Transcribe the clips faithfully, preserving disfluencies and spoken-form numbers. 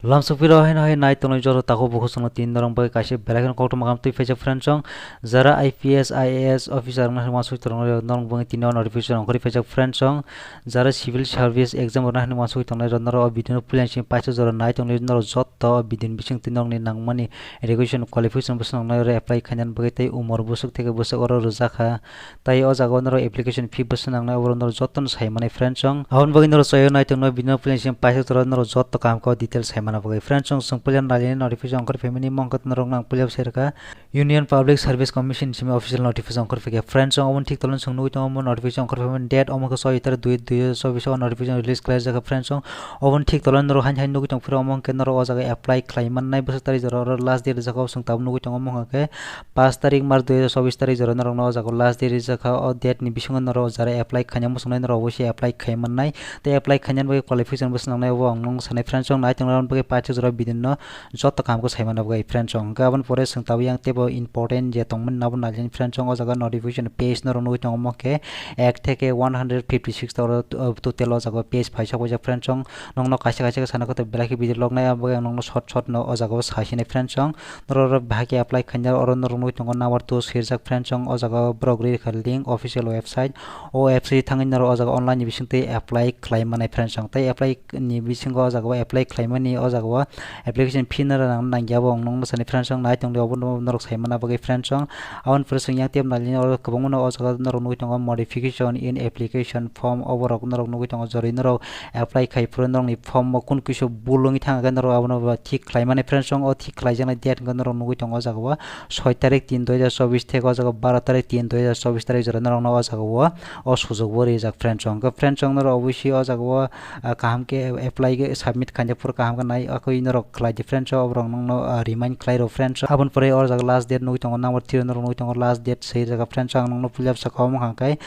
Lamsok piro haino hai nai tongnai jora takhuk bukhuk chwngno tini norok bai kaisa belai kheno koktwma kam twi phaijak friend chong. Jara I P S, I A S officer wngna hwnwi uansuk tongnai norok bangwi tini o notification ongkhorwi phaijak friend chong. Jara civil service exam rwna hwnwi uansuk tongnai rok norok o video no puila simi paisa jora nai tongnai norok jotto o video ni bising twi norokni nangmani education qualification bwswk nangnairok apply khainani bagwi tei umor bwswk theke bwswk oro rwjakha. Tai o jaga o norok application fee bwswk nangnai, oborok norok jotono sai manai friend chong. Aboni bagwi norok chaya nai tongno, bini puila simi paisa jora norok joto kaham khe o details sai mana bagwi friend chong. Chwng puila nalini notification ongkhor phaimani mong khe norok nang puila sai rwkha Union Public Service Commission simi official notification ongkhor phaikha friend chong. Aboni thik toloni chwng nugwi tongo omo notification ongkhor phaimani date, omo khe soi tarik dui, dui hajar chobbish o notification release khlai jakha friend chong. Oboni thik toloni norok hain hain nugwi tong phiro omo hwnkhe norok o jaga apply khlai mannai bwswk tarik jora oro last date rijak o chwng tabuk nugwi tongo omo hwnkhe pash tarik March dui hajar chobbish tarik jora norokno o jaga last date rijak kha. O date ni bisingo norok jara apply khaina muchungnai norok oboise apply khai mannai. Tei apply khainani bagwi qualification bwswk nangnai obo ang nokno sanai friend chong. Nai tongnai bagwi paithak jora bidinno joto kaham khe sai manna bagwi friend chong. Hwnkhe aboni pore chwng tabuk yang teibo important je tongmani nabo nailani friend chong. O jaga notification page norok nugwi tongo omo khe ek theke one hundred fifty six ta oro total o jaga page phaisa paijak friend chong. Nokno kaisa kaisa khe sana khe belai khe video log nai, abo bagwi ang nokno short short no o jaga o sai sinai friend chong. Norok oro bahai khe apply khaina oro norok nugwi tongo number two swijak friend chong. O jaga o borok ri kha link official website. O website thangwi norok o jaga online ni bising twi apply khlai manai friend chong. Tei apply ni bisingo o jaga o apply khlai mani o jaga o application fee no rang nang ya bo ang nokno sani friend chong. Nai tongdi obo norok sai manna bagwi friend chong. Aboni pore chwng yang tei nailini oro kwbangma no o jaga norok nugwi tongo modification in application form, oborok norok nugwi tongo jorwi norok apply khai phuru norokni form o kun kisa bul wngwi thang khe norok abono thik khlai mani friend chong. O thik khlai jaknai date hwnkhe norok nugwi tongo o jaga o soi tarik tin dui hajar chobbish theke o jaga baro tarik tin dui hajar chobbish tarik jora norokno o jaga o o sujok bo rijak friend chong. Hwnkhe friend chong norok oboise o jaga o kaham khe apply khe submit khainai phuru kaham khe nai akoi norok khlai di friend chong. Oborok nokno remind khlai rw friend chong. Aboni pore o jaga last date nugwi tongo number three norok nugwi tongo last date swijak friend chong. Ang nokno puila bwsa kha omo hwnkhe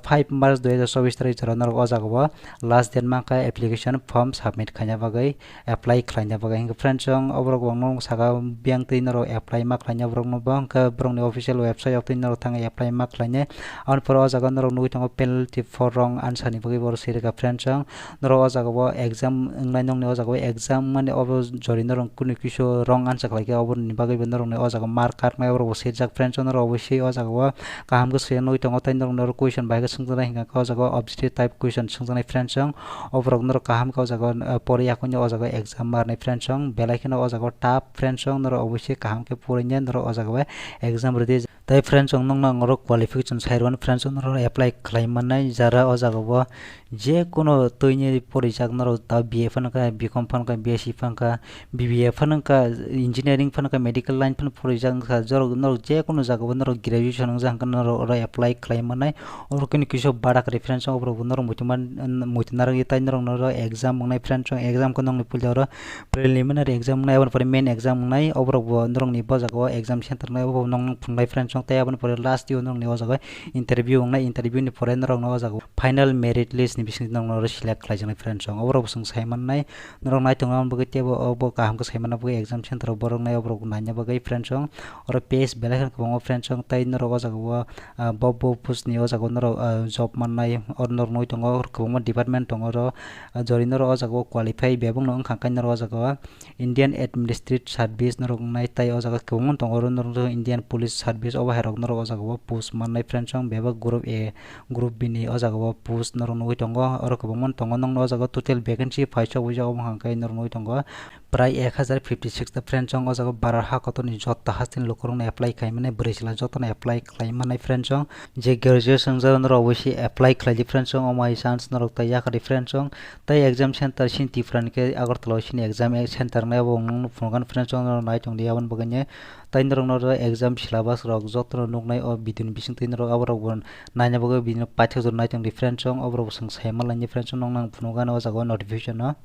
five March dui hajar chobbish tarik jora norok o jaga o last date mankha application form submit khaina bagwi, apply khlaina bagwi. Hwnkhe friend chong oborok bo ang nokno saka biyang twi norok apply ma khlaina borok no bo hwnkhe borokni official website o twi norok thangwi apply ma khlainai. Aboni pore o jaga norok nugwi tongo penalty for wrong answer ni bagwi borok swi rwkha friend chong. Norok o jaga o exam wngnai nokni o jaga o exam mani obo jori norok kunu kisu wrong answer khlaikhe oboni bagwi bo norokni o jaga mark kaknai oborok bo swijak friend chong. Norok oboise o jaga o kaham khe swiya nugwi tongo tei norokno oro question bai khe swngjaknai hwnkha khe o jaga o objective type question swngjaknai friend chong. Oborok norok kaham khe o jaga o pori yakhwngya o jaga o exam marnai friend chong. Belai kheno o jaga o tough friend chong, norok oboise kaham khe pori nai norok o jaga o exam rwdi. Tei friend chong nokno ang oro qualification sai rwmani friend chong norok apply khlai mannai jara o jaga o je kono twini porijak norok ta B A phano kha, B Com phano kha, B S C phano kha, B B A phano wngkha, engineering phano wngkha, medical line phano phorijak wngkha, jorok norok je kono jaga o norok graduation wngjak hwnkhe norok oro apply khlai mannai. Oro khe kisa badak reference o borok bo norok muitu man, muitu narwk tei norok no oro exam wngnai friend chong, exam khe nokni puila oro preliminary exam wngnai, aboni pore main exam wngnai, oborok bo norokni bo jaga o exam center wngnai, obo nokno phunuknai friend chong, tei aboni pore last o norokni o jaga o interview wngnai, interview ni pore norokno o jaga o final merit list ni bising norokno oro select khlaijaknai friend chong, oborok bo chwng sai mannai. Norok nai tongna bagwi teibo obo kaham khe sai manna bagwi exam center o borok nai oborok naina bagwi friend chong. Oro page belai kheno kwbangma friend chong tei norok o jaga o, ah, bo, bo post ni o jaga o norok, ah, job mannai. Oro norok nugwi tongo kwbangma department tongo oro, ah, jori norok o jaga o qualify bebak no wngkha khe norok o jaga o Indian Administrative Service norok nai tei o jaga kwbangma tongo oro norok Indian Police Service obo hai rok norok o jaga o post mannai friend chong bebak group A group B ni o jaga o post norok nugwi tongo, oro kwbangma tongo, nokno o jaga o total vacancy paisa wijak omo hwnkha khe norok nugwi tongo prai ek hazar fifty six ta friend chong. O jaga o bara ha kotor ni joto hasteni lukurok no apply khai mani, bwrwi chwla joto no apply khlai mani friend chong. Je graduation jora norok oboise apply khlai di friend chong, omo hai chance norok tai yakha di friend chong. Tai exam center chini Tripura ni khe Agartala o chini exam center nai obo ang nokno phunukha friend chong, norok nai tong di aboni bagwi ni. Tai norok no exam syllabus rok joto no nuknai o video ni bising twi norok abo rok bo naina bagwi bini paithak jora nai tong di friend chong, oborok bo chwng sai manlai ni friend chong, nokno ang phunukgani o jaga o notification no.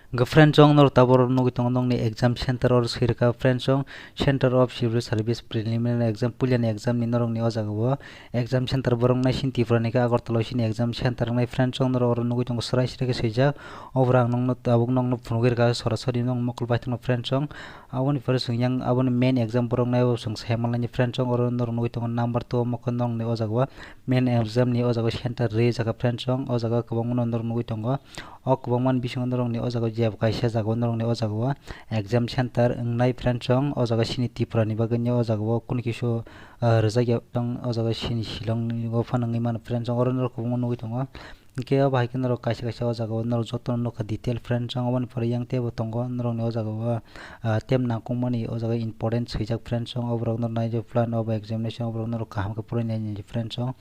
Hwnkhe friend chong norok tabuk nugwi tongo nokni exam center o swi rwkha friend chong, Center of Civil Service Preliminary Exam puilani exam ni norokni o jaga o exam center borok nai chini Tripura ni khe Agartala o chini exam center wngnai friend chong, norok oro nugwi tongo chwrai chwrai khe swijak, oborok ang nokno tabuk nokno phunugwi rwkha sorasori nok mokol baithang no friend chong. Aboni pore chwng yang aboni main exam borok nai bo chwng sai manlai ni friend chong, oro norok nugwi tongo number two omo khe norok ni o jaga o main exam ni o jaga o center rijak kha friend chong, o jaga o kwbangma norok nugwi tongo, o kwbangma ni bisingo norok ni o jaga o Jeb kaisa jaga o norokni o jaga o exam center wngnai friends song, o jaga sini Tripura ni bagwi o jaga o kunu kisu, ah, rwjak ya tong, o jaga sini Shillong ni o phano wngwi mano friends song, oro norok kwbangma nugwi tongo. Hwnkhe obo hai khe norok kaisa kaisa o jaga o norok jotono nukha detail friends song, oboni pore yang teibo tongo norokni o jaga o, ah, tem nangkukmani o jaga important swijak friends song, oborok norok naijak plan obo examination, oborok norok kaham khe porinai nai friends song.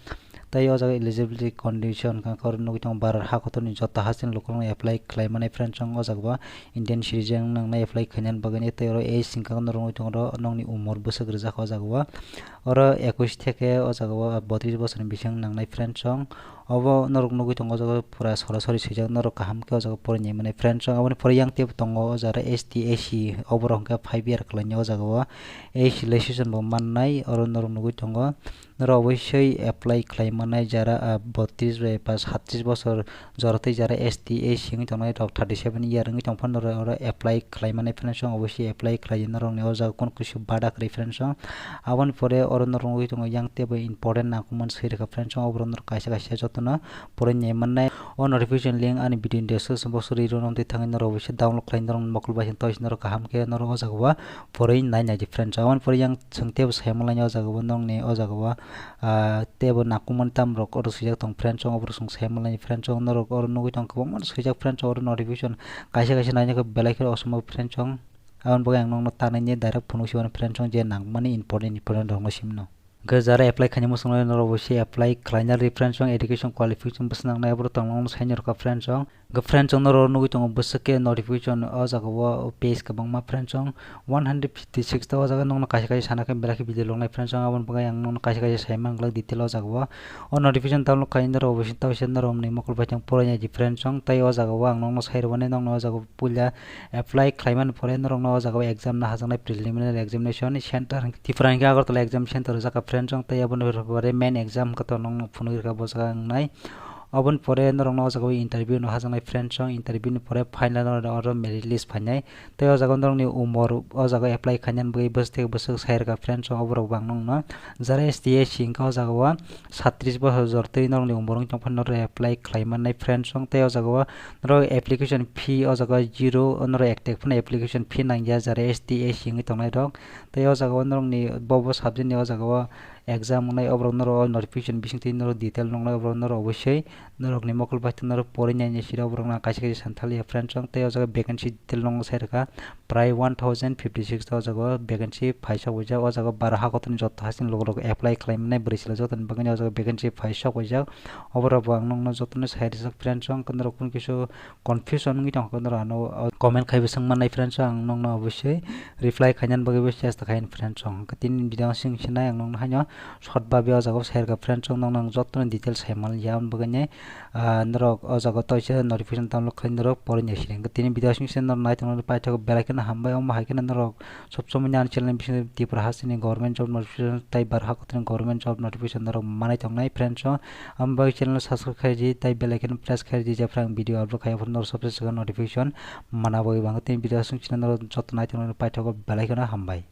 Tei o jaga eligibility condition hwnka khe oro nugwi tongo Bharat hakotorni joto hasteni lukurokno apply khlai mani friends song, o jaga o Indian citizen nangnai apply khainani bagwi, tei oro age hwnka khe norok nugwi tongo oro nokni umor bwswk rijak o jaga o, oro ekush theke o jaga o botris bosorni bising nangnai friends song. Obo norok nugwi tongo o jaga o pura sorasori swijak, norok kaham khe o jaga o porinai mani friends song. Aboni pore yang teibo tongo o jaga S T, S C, oborok hwnka five year kwlaini o jaga o age relaxation bo mannai, oro norok nugwi tongo. Norok obosoi apply khlai mannai jara, ah, botris bai ba satris bosor jora tei jara S T, S C wngwi tongnai rok thirty seven year wngwi tong phano norok oro apply khlai mannai friends song, obosoi apply khlai norokni o jaga kunu kisi bada kwrwi friends song. Aboni pore oro norok nugwi tongo yang teibo important nangkukmani swi rwkha friends song, oborok norok kaisa kaisa jotono porinai mannai. O notification link ani video ni description box o rwi rw nang tei thangwi norok obosoi download khlai norok mokol bai se toisi norok kaham khe norok o jaga o porinai nai di friends song. Aboni pore yang chwng teibo sai manlai o jaga o nokni o jaga o ah, teibo nangkukmani tamrok oro swijak tong friends song, oborok chwng sai manlai friends song, norok oro nugwi tong kwbangma swijak friends song, oro notification kaisa kaisa naina khe belai kheno osomok friends song. Aboni bagwi ang nokno tanai ni direct phunuk sibani friends song, je nangmani important important rokno simno. Hwnkhe jara apply khaina muchungnai norok bo se apply khlaina ri friends song, education qualification bwswk nangnai aborok tongmani sai norok friends song. Hwnkhe friends song norok nugwi tongo bwswk khe notification o jaga o page kwbangma friends song. One hundred fifty six ta o jaga nokno kaisa kaisa sana khe belai khe video lognai friends song, aboni bagwi ang nokno kaisa kaisa sai manglak detail o jaga o. O notification download khaina rok bo se tawse norok ni mokol bai tong porinai di friends song, tei o jaga o ang nokno sai rwmani nokno o jaga o puila apply khlaimani pore norokno o jaga o exam no hajaknai preliminary examination center Tripura hwnkhe Agartala exam center rijak kha friends song, tei aboni pore main exam hwnkhe to nokno phunuk rwkha bo jaga wngnai. Aboni pore norokno o jaga o interview no hajaknai friends song, interview ni pore final oro merit list phainai. Tei o jaga norokni umor o jaga apply khainani bagwi bwswk theke bwswk sai rwkha friends song, oborok bo ang nokno jara S T, S C hwnkhe o jaga o satris bosor jora tei norokni umor wngwi tongphano norok apply khlai mannai friends song, tei o jaga o norok application fee o jaga o zero, norok ek tek phano application fee nangya jara S T, S C wngwi tongnai rok. Tei o jaga o norokni bo bo subject ni o jaga o exam wngnai, oborok norok o notification bisingtwi norok detail nuknai, oborok norok obosoi norokni mokol bai norok porinai ni sira oborok no kaisa kaisa santhaliya friends song, tei o jaga vacancy detail nokno sai rwkha prai one thousand fifty six ta o jaga o vacancy phaisok wijak, o jaga o Bharat hakotorni joto hasteni lukurok apply khlai mannai bwrwi chwla jotoni bagwi o jaga vacancy phaisok wijak, oborok bo ang nokno jotono sai rijak friends song, norok kunu kisu confusion wngwi tongkha norok ano comment khaibo swng mannai friends song, ang nokno obosoi reply khainani bagwi bo chesta khaini friends song. Tini video sing sinai ang nokno haino short babe o jaga o sai rwkha friends song, nokno ang jotono detail sai manliya, aboni bagwi ni, ah, norok o jaga o toisa notification download khai norok porinai siri. Tini video sing sini norok nai tongmani paithak belai kheno hambai, omo hai kheno norok sob somoi ni ani channel ni bisingo Tripura hasteni government job notification tei Bharat hakotorni government job notification norok manai tongnai friends song. Aboni bagwi channel subscribe khai di tei bell icon press khai di, jephru ang video upload khai aphuru norok sobse swkang notification mana bagwi bango. Tini video sing sini norok joto nai tongmani paithak belai kheno hambai.